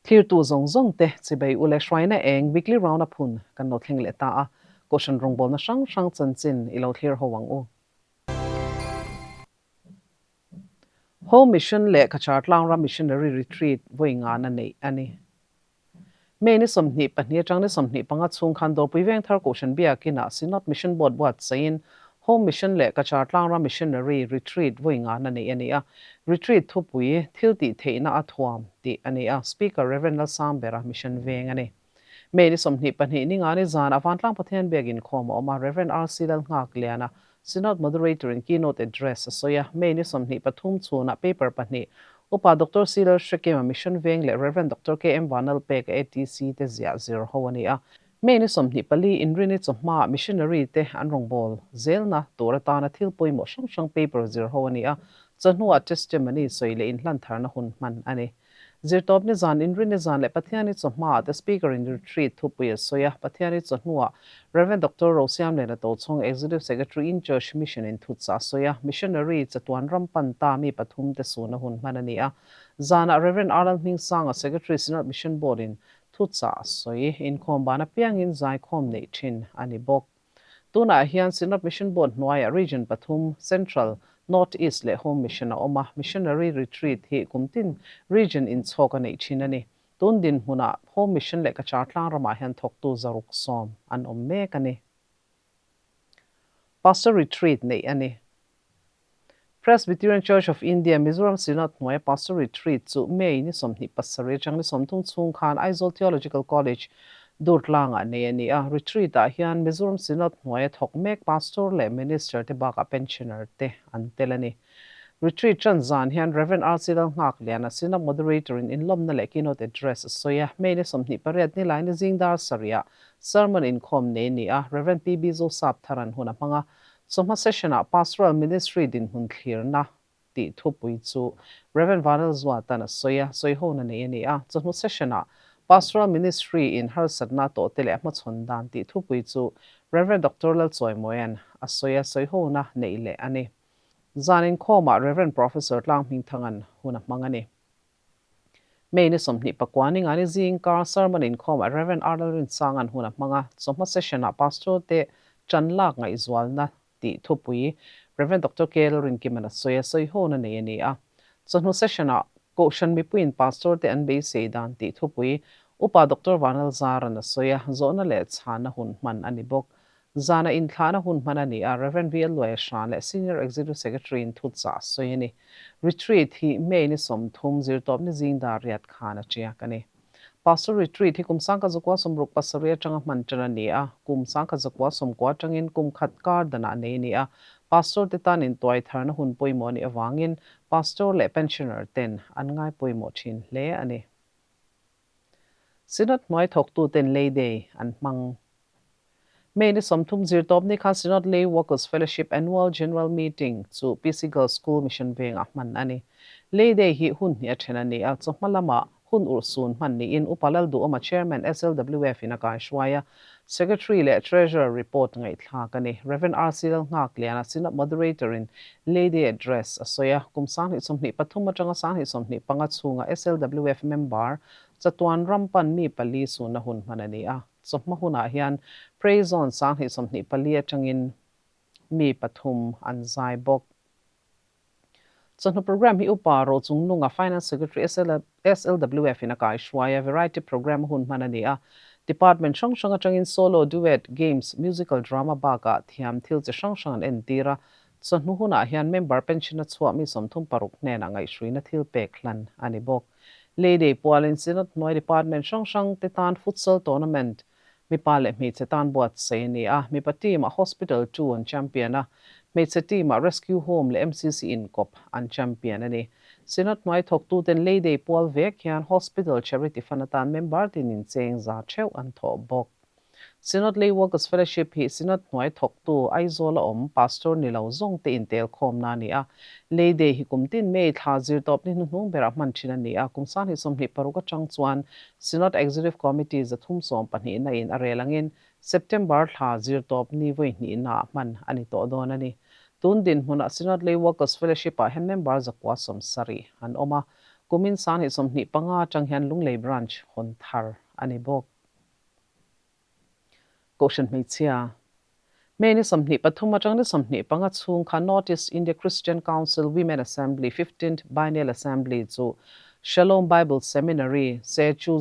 Thlirtu zawng zawng te chibei u le hruaina eng weekly round up hun kan lo thleng leh ta a, Kohhran rawngbawlna hrang hrang chanchin i lo thlir ho ang u. Home Mission leh Cachar Tlangram Missionary Retreat vawi ngana neih a ni. May ni 22 atang ni 25 chhung khan Dawrpui Vengthar Kohhran Biakinah Synod Mission Board buatsaihin Home Mission leh Cachar Tlangram Missionary Retreat vawi ngana neih a ni a. Retreat thupui thil tih theihna a thuam tih a ni a, Speaker Rev. Lalsangbera Mission veng a ni. May ni 22 ni nga ni zan a Vantlang Pathian biakin khawm a awm a, Rev. RC Lalnghakliana Synod Moderator in keynote address a sawi a, May ni 23 chhunah paper pahnih Upa Doctor C Lalhrekima Mission Veng leh Rev. Doctor KM Vanlalpeka ATC te ziah zir ho a ni a. May ni 24 inrini chawhma missionary te an rawngbâwl zelna tur atana thil pawimawh hrang hrang paper zir ho a ni a, chawhnuah testimony sawi leh inhlantharna hun hman a ni. Zirtawp ni zan, inrini zan leh Pathiani chawhmaah te Speaker in retreat thupui a sawi a, Pathiani chawhnuah Rev. Doctor Rosiamliana Tochhawng Executive Secretary in Church Mission in thutsa a sawi a, Missionary chatuan ram pan ta mi pathum te suna hun hman a ni a. Zanah Rev. Arnold Hmingsanga Secretary Synod Mission Board in thutsa a sawi. Inkhawm ban apiangin zaikhawm neih thin a ni bawk. Tunah hian Synod Mission Board hnuaiah Region pathum, Central, North East leh Home Mission a awm a, Missionary Retreat hi kum tin Region inchhawk a neih thin a ni. Tun dinhmunah Home Mission leh Cachar tlang ramah hian thawktu 610 an awm mek a ni. Pastor Retreat neih a ni. Presbyterian Church of India, Mizoram Synod hnuaia Pastor Retreat chu May ni 27 atang ni 30 chhung khan Aizawl Theological College, Durtlangah nei a ni a. Retreat-ah hian Mizoram Synod hnuaia thawk mek Pastor leh Minister te bakah Pensioner te an tel a ni. Retreat tan zan hian Rev. RC Lalnghakliana, Synod Moderator in inlawmna leh keynote address a sawi a. May ni 28 ni lai ni zing dar sarihah sermon inkhawm nei a ni a. Rev. PB Zosaptharan hun a hmang a. Chawhma session-ah Pastoral Ministry dinhmun thlirna tih thupui chu Rev. Vanel Zuatan a sawi a, sawihona nei a ni a. Chawhnu session-ah Pastoral Ministry in harsatna tawhte leh a hmachhawn dan tih thupui chu Rev. Doctor Lalchawimawian a sawi a, sawihona neih leh a ni. Zan inkhawmah Rev. Professor Tlanghmingthangan hun a hmang a ni. May ni 29 ni nga ni zing kar sermon inkhawmah Rev. Arnold Rinsangan hun a hmang a, chawhma session-ah Pastor te ṭan lak ngaihzualna tih thupui Rev. Doctor K. Lalrinkiman a sawi a, sawihona nei a ni a. Chawhnu session-ah Kohhran mipuiin Pastor te an beisei dan tih thupui Upa Doctor Vanlalzaran a sawi a, zawhna leh chhana hun hman a ni bawk. Zana inthlahna hun hman a ni a, Rev. VL Luaia Hran leh Senior Executive Secretary in thutchah a sawi a ni. Retreat hi May ni 30 zirtawp ni zing dar riat khan a tiak a ni. Pastor Retreat hi kum 1967 atanga hman tan a ni a, kum 1990 atangin kum khat kar danah nei a ni a, Pastor te tan intuai tharna hun pawimawh a nih avangin Pastor leh Pensioner ten an ngai pawimawh thin hle a ni. Synod hnuai thawktuten Lay Day an hmang. May ni 30 zirtawp ni khan Synod Lay Workers Fellowship Annual General Meeting chu PC Girls School Mission vengah hman a ni. Lay Day hi hun hnih a then a ni a, chawhma lamah hun urhsun hman niin Upa Lalduhawma Chairman SLWF in a kai hruai a, Secretary leh Treasurer report ngaihthlak a ni. Rev. RC Lalnghakliana Synod Moderator in Lay Day address a sawi a, kum 2023 atanga 2025 chhunga SLWF member chatuan ram pan mi pali sunna hun hman a ni a. Chawhma hunah hian Praise Zone 2024 atangin mi pathum an zai bawk. Chawhnu program hi Upa Rochungnunga Finance Secretary SLWF in a kai hruai a, variety program hun hman a ni a. Department hrang hrang atangin solo, duet, games, musical drama bakah thiam thil chi hrang hrang an entir a. Chawhnu hunah hian member pension a chhuah mi 36 hnenah ngaihhruina thil pek hlan a ni bawk. Lay Day pualin Synod hnuai department hrang hrang te tan futsal tournament mipa leh hmeichhe tan buatsaih a ni a, mipa team ah Hospital 2 an champion a, hmeichhe team ah Rescue Home leh MCC inkawp an champion a ni. Synod hnuai thawktuten Lay Day pual vek hian Hospital Charity Fund atan member tinin cheng za theuh an thawh bawk. Synod Lay Workers Fellowship hi Synod hnuai thawktu Aizawl a awm Pastor ni lo zawng te intel khawmna a ni a. Lay Day hi kum tin May thla zirtawp ni hnuhnung berah hman thin a ni a, kum 2026 atang chuan Synod Executive Committee 312 na in a rel angin September thla zirtawp ni vawi hnihna ah hman a ni tawh dawn a ni. Tun dinhmunah Synod Lay Workers Fellowship ah hian member 970 an awm a. Kumin 2025 atang hian Lunglei Branch hawn thar a ni bawk. Kohhran hmeichhia, May ni 23 atang ni 25 chhung khan North East India Christian Council Women Assembly Fifteenth Biennial Assembly chu Shalom Bible Seminary, Sechu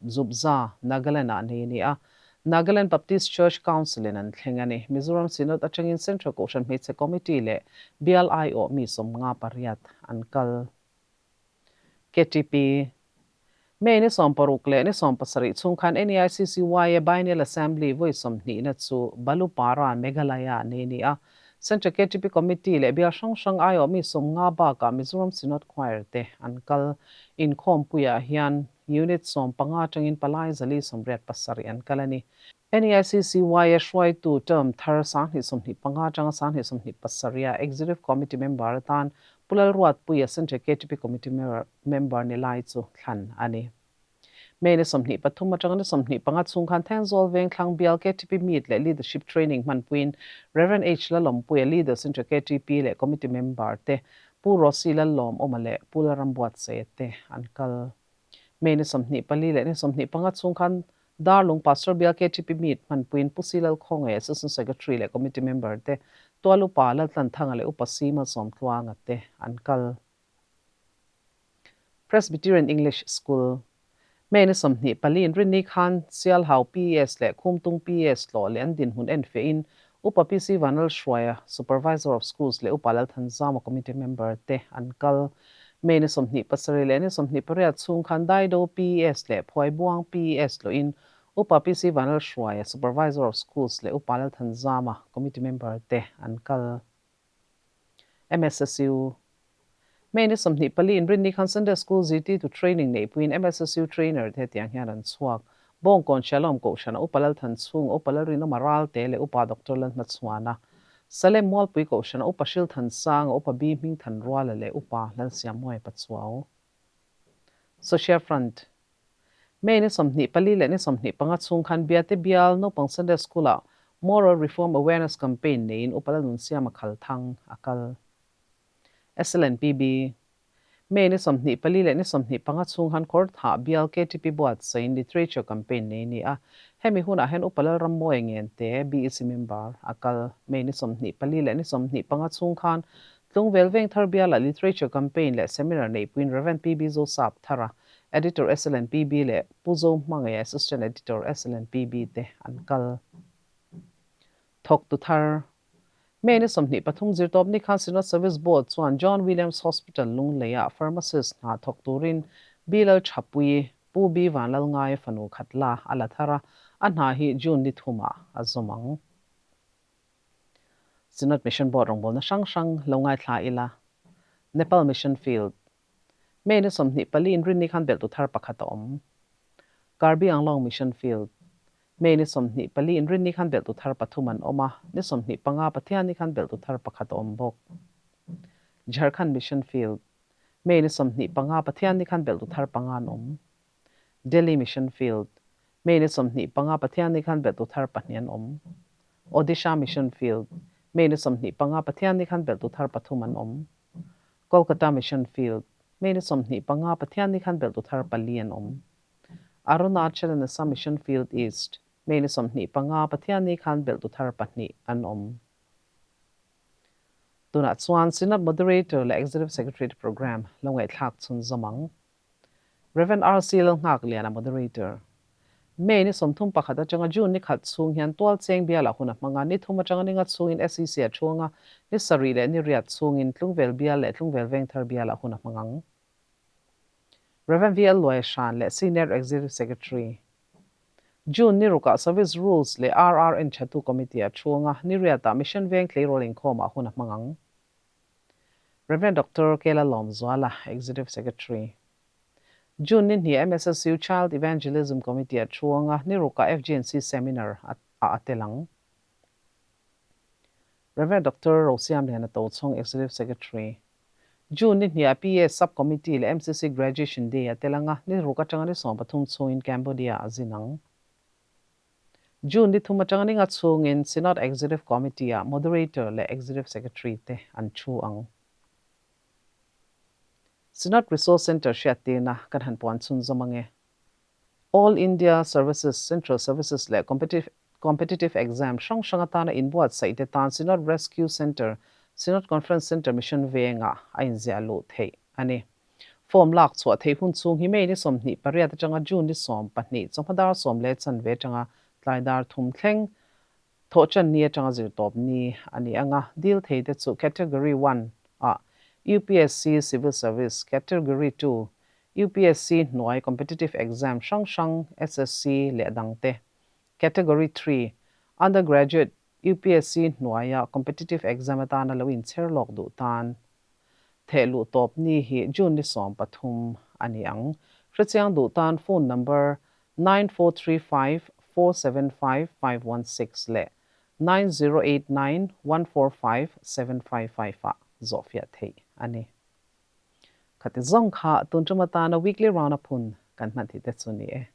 Zubza, Nagaland ah nei a ni a. Nagaland Baptist Church Council in an thleng a ni. Mizoram Synod atangin Central Kohhran Hmeichhe Committee leh Bial aiawh mi 58 an kal. KTP. May ni 60 leh ni 70 chhung khan NEICCYA Biennial Assembly vawi 20 na chu Balupara, Meghalaya ah nei a ni a. Central KTP Committee leh bial hrang hrang aiawh mi 50 bakah Mizoram Synod Choir te an kal. Inkhawmpuiah hian Unit 15 atangin palai 487 an kal a ni. NEICCYA hruaitu term thar 2025 atanga 2027 ah Executive Committee member atan Pu Lalruatpuia Central KTP Committee member ni lai chu thlan a ni. May ni 23 atanga ni 25 chhung khan Thenzawl Vengthlang Bial KTP Meet leh Leadership Training hmanpuiin Rev. H. Lalawmpuia Leader Central KTP leh Committee member te Pu Rosy Lallawmawma leh Pu Lalrambuatsaia te an kal. May ni 24 leh ni 25 chhung khan Darlung Pastor Bial KTP Meet hmanpuiin Pu Si Lalkhawngaih Assistant Secretary leh Committee member te, Tual Upa Laltlanthanga leh Upa Si Malsawmtluanga te an kal. Presbyterian English School, May ni 24 in rinni khan Sialhau PES leh Khumtung PES tlawh leh an dinhmun enfiahin Upa PC Vanlalhruaia, Supervisor of Schools leh Upa Lalthanzama Committee member te an kal. May ni 27 leh ni 28 chhung khan Daido PES leh Phuaibuang PES tlawhin Upa PC Vanlalhruaia, Supervisor of Schools leh Upa Lalthanzama Committee member te an kal. MSSU, May ni 24 inrinni khan Sunday School zirtirtu training neihpuiin MSSU trainer te hetiang hian an chhuak. Bawngkawn Shalom Kohhrana Upa Lalthanchhunga, Upa Lalrinawma Ralte leh Upa Doctor Lalhmachhuana, Salem Mualpui Kohhrana Upa Hrilthansanga, Upa B Hmingthanruala leh Upa Lalsiammuai Pachuau. Social Front, May ni 24 leh ni 25 chhung khan Biate Bial Naupang Sunday School-ah Moral Reform Awareness Campaign neiin Upa Lalnunsiama Khalthang a kal. SLNPB, May ni 24 leh ni 25 chhung khan Kawrthah Bial KTP buatsaiin Literature Campaign nei a ni a. Hemi hunah hian Upa Lalrammawia Ngente, BEC member, a kal. May ni 24 leh ni 25 chhung khan Tlungvel Vengthar Bialah Literature Campaign leh Seminar neihpuiin Rev. PB Zosap Thara, Editor SLNPB leh Pu Zohmangaia Assistant Editor SLNPB te an kal. Thawktu thar May ni 23 zirtawp ni khan Synod Service Board chuan John Williams Hospital Lungleiah Pharmacist hna thawk turin B Lalthapui, Pu B Vanlalngaia fanu khat la a la thar a, a hna hi June ni thumah a zawm ang. Synod Mission Board rawngbawlna hrang hrang lo ngaithla ila. Nepal Mission Field, May ni 24 inrinni khan belhtu thar pakhat a awm. Karbi Anglong Mission Field, May ni 24 inrinni khan belhtu thar pathum an awm a, ni 25 Pathianni khan belhtu thar pakhat a awm bawk. Jharkhand Mission Field, May ni 25 Pathianni khan belhtu thar panga an awm. Delhi Mission Field, May ni 25 Pathianni khan belhtu thar pahnih an awm. Odisha Mission Field, May ni 25 Pathianni khan belhtu thar pathum an awm. Kolkata Mission Field, May ni 25 Pathianni khan belhtu thar pali an awm. Arunachal and Assam Mission Field East, May ni 25 Pathianni khan belhtu thar pahnih an awm. Tunah chuan Synod Moderator leh Executive Secretary te programme lo ngaihthlak chhunzawm ang. Rev. RC Lalnghakliana Moderator. May ni 31 atanga June ni khat chhung hian Tualcheng bialah hun a hmang a, ni thum atanga ni nga chhungin SEC a thu anga, ni sarih leh ni riat chhungin Tlungvel bial leh Tlungvel Vengthar bialah hun a hmang ang. Rev. VL Luaihran leh Senior Executive Secretary. June ni rukah Service Rules leh RRN Thatu Committee a thu anga, ni riatah Mission Veng Tleirawl inkhawmah hun a hmang ang. Rev. Doctor Kela Lawmzuala, Executive Secretary. June ni hnih MSSU Child Evangelism Committee a thu anga, ni rukah FGNC Seminar a a tel ang. Rev. Doctor Rosiamliana Tochhawng, Executive Secretary. June ni hnih PA Sub Committee leh MCC Graduation Day a tel anga, ni ruk atanga ni 13 chhungin Cambodia a zin ang. June ni thum atanga ni nga chhungin Synod Executive Committee ah Moderator leh Executive Secretary te an thu ang. Synod Resource Centre hriattirna kan han puan chhunzawm ange. All India Services, Central Services leh Competitive Exam hrang hrang atana inbuatsaih te tan Synod Rescue Centre, Synod Conference Centre Mission Vengah a inziah luh theih a ni. Form lak chhuah theih hun chhung hi May ni 28 atanga June ni 12 chawhma dar sawm leh chanve atanga tlai dar thum thleng thawhchan ni atanga zirtawp ni a ni anga dil thei te chu Category one ah UPSC Civil Service, Category two UPSC hnuai Competitive Exam hrang hrang, SSC leh dang te, Category three Undergraduate UPSC hnuaia Competitive Exam atana lo inchher lawk duh tan theh luh tawp ni hi June ni 13 a ni ang. Hrechiang duh tan phone number 9435475516 leh 9089145755 ah zawhfiah theih a ni. Khati zawng kha tun tum atana weekly round up hun kan hman thih te chu ni e.